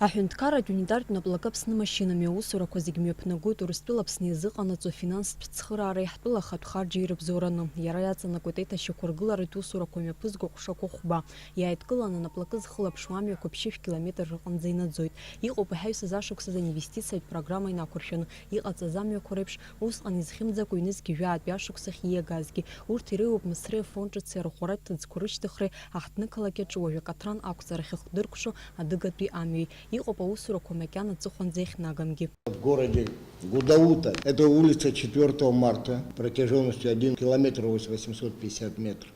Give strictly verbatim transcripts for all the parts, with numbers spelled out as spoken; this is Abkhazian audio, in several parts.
Аҳәынҭқарратә унитартә наплакы Аԥсны машьынами аусурақәа зегь мҩаԥнагоит Урыстәыла Аԥсны иазыҟанаҵо афинанстә цхыраареи ҳтәыла ахатә харџьеи рыбзоураны. Иара иаҵанакуеит аиҭашьақәыргыларатә усурақәа мҩаԥызго аҟәшақәа хәба. Иааидкыланы анаплакы зхылаԥшуа амҩақәа ԥшьышә километр рҟынӡа инаӡоит. Иҟоуп аҳәаҩс азы ашықәсазы аинвестициатә программа инақәыршәаны иҟаҵаз амҩақәа реиԥш, усҟан изхьымӡакәа ҩнызқьи жәаатәи ашықәсахь ииагазгьы. Урҭ иреиуоуп Мысреи Афон ҿыци арӷәӷәаратә ҭыӡқәа рышьҭыхреи аҳҭнықалақь аҿы уажәы акатран ақәҵара ахьыхдыркәшо адыгатәи амҩеи. Иҟоуп аусурақәа макьана аҵыхәанӡа иахьнагамгьы. В городе Гудаута. Это улица четвёртого марта, протяженностью один километр восемьсот пятьдесят метров.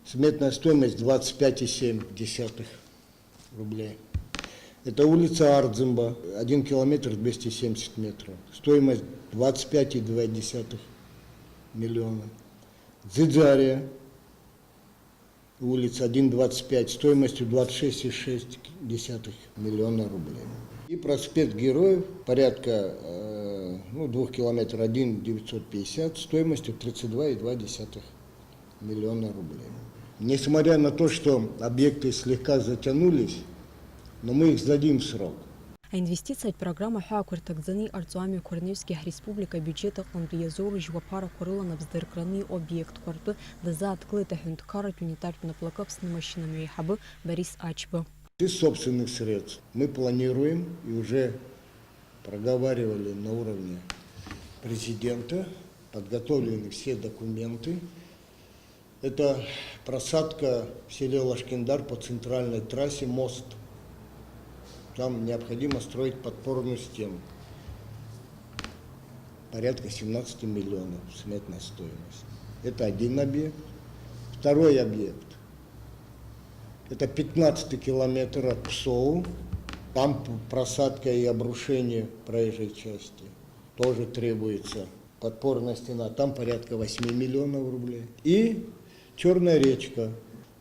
Сметная стоимость двадцать пять и семь десятых рублей. Это улица Ардзимба, один километр двести семьдесят метров. Стоимость двадцать пять и два десятых миллиона. Дзидзария, улица один двадцать пять, стоимостью двадцать шесть и шесть десятых миллиона рублей. И проспект Героев, порядка, э, ну, двух километров, один девятьсот пятьдесят, стоимостью тридцать два и два десятых миллиона рублей. Несмотря на то, что объекты слегка затянулись, но мы их сдадим в срок. Аинвестициатә программа аҳәаақәа рҭагӡаны иҟарҵо амҩақәа рнаҩсгьы ҳреспублика абиуџьет аҟынтәи иазоурыжьуа аԥарақәа рыла напӡаркраны иҟоу обиектқәа ртәы дазааҭгылеит аҳәынҭқарратә унитартә наплакы Аԥсны машьынамҩа аиҳабы Борис Ачба. Из собственных средств мы планируем и уже проговаривали на уровне президента, подготовлены все документы. Это просадка в селе Лашкендар по центральной трассе, мост. Там необходимо строить подпорную стену. Порядка семнадцати миллионов сметная стоимость. Это один объект. Второй объект. Это пятнадцатый километр от Псоу. Там п-, просадка и обрушение проезжей части. Тоже требуется подпорная стена. Там порядка восьми миллионов рублей. И Черная речка,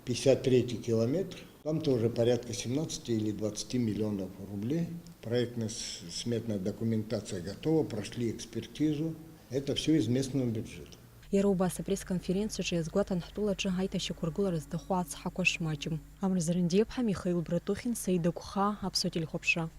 пятьдесят третий километр. Там тоже порядка семнадцати или двадцати миллионов рублей. Проектно-с-, сметная документация готова, прошли экспертизу. Это все из местного бюджета. Иара убас апресс-конференциаҿы иазгәаҭан ҳтәылаҿы аиҭашьақәыргылара зҭаху ацҳақәа шмаҷым. Амра Зарандиаԥҳа, Михаил Братухин, Саида Гәхаа, Аԥсуа телехәаԥшра.